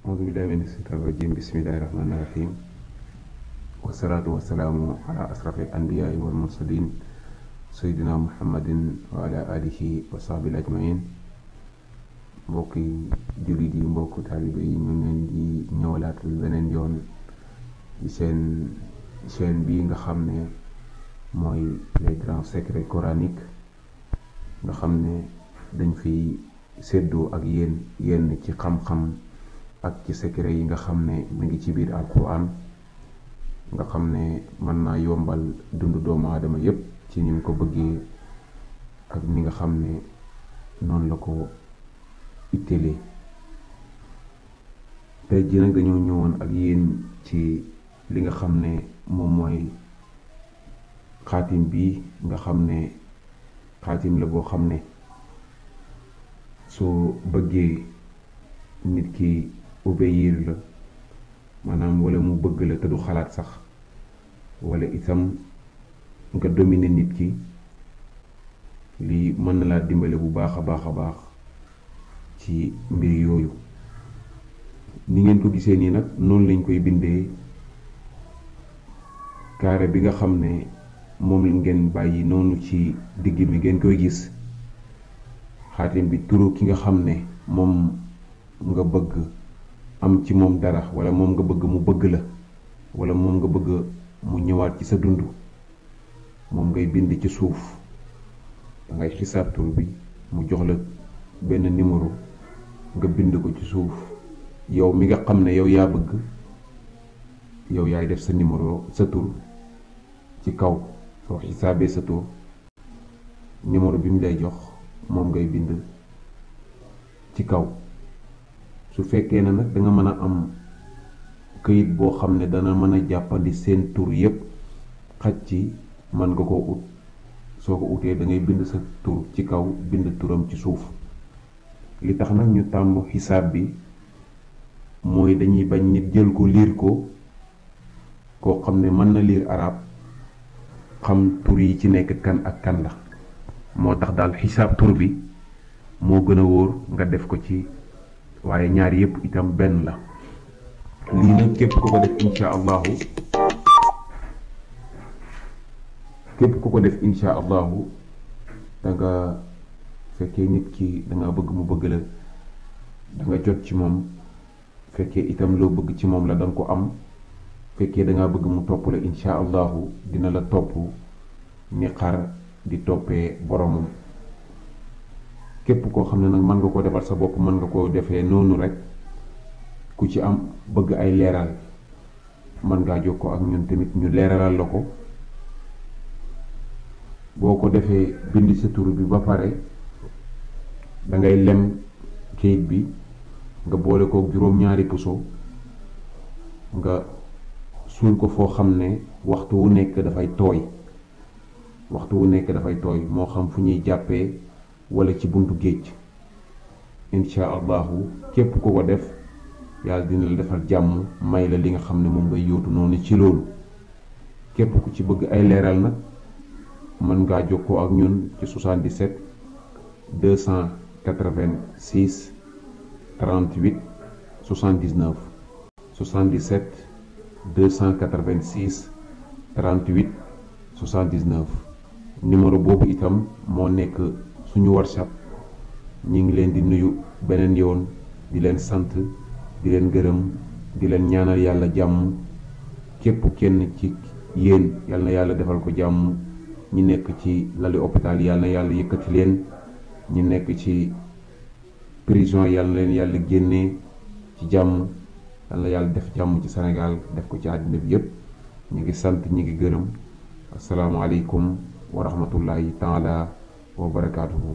أعوذ بالله من الشيطان الرجيم بسم الله الرحمن الرحيم والصلاة والسلام على أشرف الأنبياء والمرسلين سيدنا محمد وعلى آله وصحبه أجمعين mbokki jullit yi mbokku taalibe yi ñu leen di ñëwalaatal beneen yoon ci seen chaîne bii nga xam ne mooy les grands secrets coraniques nga xam ne dañ fiy séddoo ak yéen yenn ci xam-xam ak ci secret yi nga xam ne mu ngi ci biir alquran nga xam ne mën naa yombal dundu doomu aadama yépp ci ni mu ko bëggee ak ni nga xam ne noonu la ko ittelee. tey jii nag dañoo ñëwoon ak yéen ci li nga xam ne moom mooy xaatim bi nga xam ne xaatim la boo xam ne soo bëggee nit ki obéir la maanaam wala mu bëgg la te du xalaat sax wala itam nga dominer nit ki lii mën na laa dimbale bu baax a baax a baax ci mbir yooyu. ni ngeen ko gisee nii nag noonu lañ koy bindee carré bi nga xam ne moom lañ ngeen bàyyi noonu ci digg bi ngeen koy gis xaatim bi turu ki nga xam ne moom nga bëgg am ci moom dara wala moom nga bëgg mu bëgg la wala moom nga bëgg mu ñëwaat ci sa dund moom ngay bind ci suuf da ngay xisaab tur bi mu jox la benn numéro nga bind ko ci suuf yow mi nga xam ne yow yaa bëgg yow yaay def sa numéro sa tur ci kaw soo xisaabee sa tur numéro bi mu lay jox moom ngay bind ci kaw. su fekkee ne nag danga mën a am këyit boo xam ne dana mën a jàppandi seen tur yépp xaj ci mën nga koo ut soo ko utee da ngay bind sa tur ci kaw bind turam ci suuf. li tax nag ñu tàmm xisaab bi mooy dañuy bañ nit jël ko liir ko koo xam ne mën na liir arab xam tur yi ci nekk kan ak kan la moo tax daal xisaab tur bi moo gën a wóor nga def ko ci waaye ñaar yépp itam benn la. lii nag képp ku ko def insha allahu danga fekkee nit ki danga bëgg mu bëgg la danga jot ci moom fekkee itam loo bëgg ci moom la danga ko am fekkee danga bëgg mu topp la insha allahu dina la topp ni xar di toppee boromam. képp koo xam ne nag mën nga koo defal sa bopp mën nga koo defee noonu rek ku ci am bëgg ay leeral mën ngaa jokkoo ak ñun tamit ñu leeralal la ko. boo ko defee bind sa tur bi ba pare dangay lem kayit bi nga boole ko juróom-ñaari puso nga suul ko foo xam ne waxtu wu nekk dafay tooy moo xam fu ñuy jàppee wala ci buntu géej. insha allahu képp ku ko def yàlla dina la defal jàmm may la li nga xam ne moom ngay yóotu noonu ci loolu. képp ku ci bëgg ay leeral nag mën ngaa jokkoo ak ñun ci 77 286 38 79 77 286 38 79 numéro boobu itam moo nekk suñu WhatsApp. ñi ngi leen di nuyu beneen yoon di leen sant di leen gërëm di leen ñaanal yàlla jàmm képp kenn ci yéen yal na yàlla defal ko jàmm. ñi nekk ci lali hôpital yal na yàlla yëkkati leen ñi nekk ci prison yal na leen yàlla génnee ci jàmm yal na yàlla def jàmm ci Sénégal def ko ci àddina bi yépp. ñi ngi sant ñi ngi gërëm asalaamaaleykum wa rahmatullahi taala wa barakaatuhu.